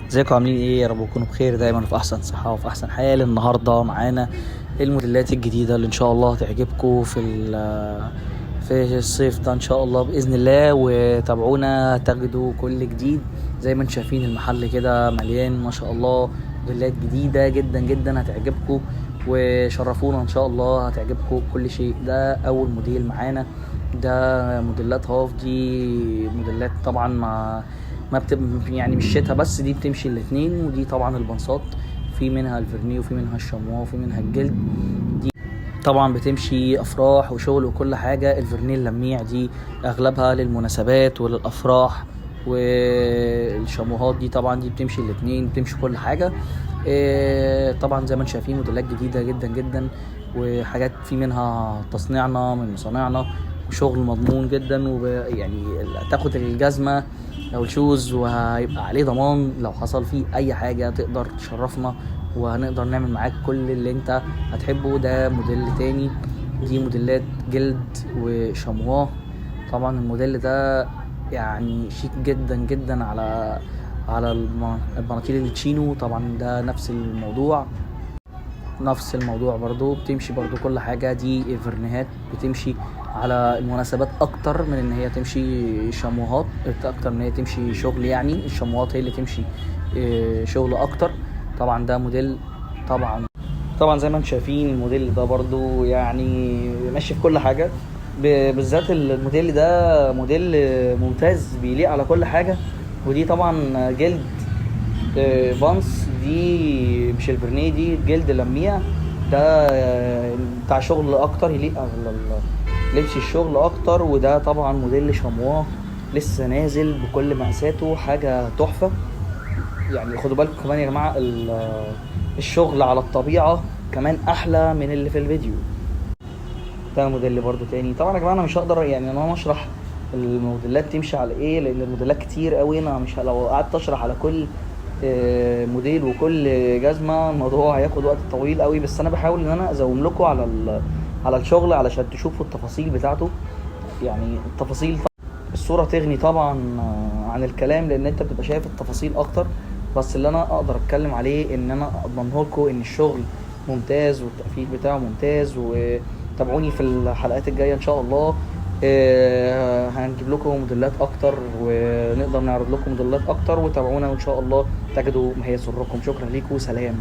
ازيكم عاملين ايه؟ يا رب تكونوا بخير دايما في احسن صحة وفي احسن حال. النهارده معانا الموديلات الجديدة اللي ان شاء الله هتعجبكم في الصيف ده ان شاء الله باذن الله، وتابعونا تجدوا كل جديد. زي ما انتم شايفين المحل كده مليان ما شاء الله موديلات جديدة جدا جدا هتعجبكم، وشرفونا ان شاء الله هتعجبكم كل شيء. ده اول موديل معانا، ده موديلات half، دي موديلات طبعا ما بت... يعني مش شتا بس، دي بتمشي الاتنين. ودي طبعا البنصات، في منها الفرني وفي منها الشمواه وفي منها الجلد، دي طبعا بتمشي افراح وشغل وكل حاجة. الفرني اللميع دي اغلبها للمناسبات وللافراح، والشموهات دي طبعا دي بتمشي الاتنين، بتمشي كل حاجة. طبعا زي ما انتم شايفين موديلات جديدة جدا جدا، وحاجات في منها تصنيعنا من مصانعنا وشغل مضمون جدا. ويعني تاخد الجزمة او ال shoes وهيبقى عليه ضمان، لو حصل فيه اي حاجة تقدر تشرفنا وهنقدر نعمل معاك كل اللي انت هتحبه. ده موديل تاني، دي موديلات جلد وشمواه. طبعا الموديل ده يعني شيك جدا جدا على البناطيل التشينو. طبعا ده نفس الموضوع، نفس الموضوع برضو بتمشي برضو كل حاجة. دي فرنيهات بتمشي على المناسبات اكتر من ان هي تمشي شموهات، اكتر من ان هي تمشي شغل، يعني الشموهات هي اللي تمشي شغل اكتر. طبعا ده موديل، طبعا زي ما انتم شايفين الموديل ده برضو يعني ماشي في كل حاجة، بالذات الموديل ده موديل ممتاز بيليق على كل حاجة. ودي طبعا جلد، بانس، دي مش الفرنيه، دي جلد لميع، ده بتاع شغل اكتر، يليق على لبس الشغل اكتر. وده طبعا موديل شمواه لسه نازل بكل مقاساته، حاجة تحفة. يعني خدوا بالكم كمان يا جماعة، الشغل على الطبيعة كمان احلى من اللي في الفيديو. ده موديل برضو تاني. طبعا يا جماعة انا مش هقدر ان انا اشرح الموديلات تمشي على ايه، لان الموديلات كتير قوي. انا مش لو قعدت اشرح على كل موديل وكل جزمه الموضوع هياخد وقت طويل قوي، بس انا بحاول ان انا ازوم لكم على الشغل علشان تشوفوا التفاصيل بتاعته. يعني التفاصيل الصورة تغني طبعا عن الكلام، لان انت بتبقى شايف التفاصيل اكتر. بس اللي انا اقدر اتكلم عليه ان انا اضمنه لكم ان الشغل ممتاز والتقفيل بتاعه ممتاز. وتابعوني في الحلقات الجاية ان شاء الله، هنجيب لكم موديلات اكتر ونقدر نعرض لكم موديلات اكتر. وتابعونا وان شاء الله تجدوا ما يسركم. شكرا ليكم، سلام.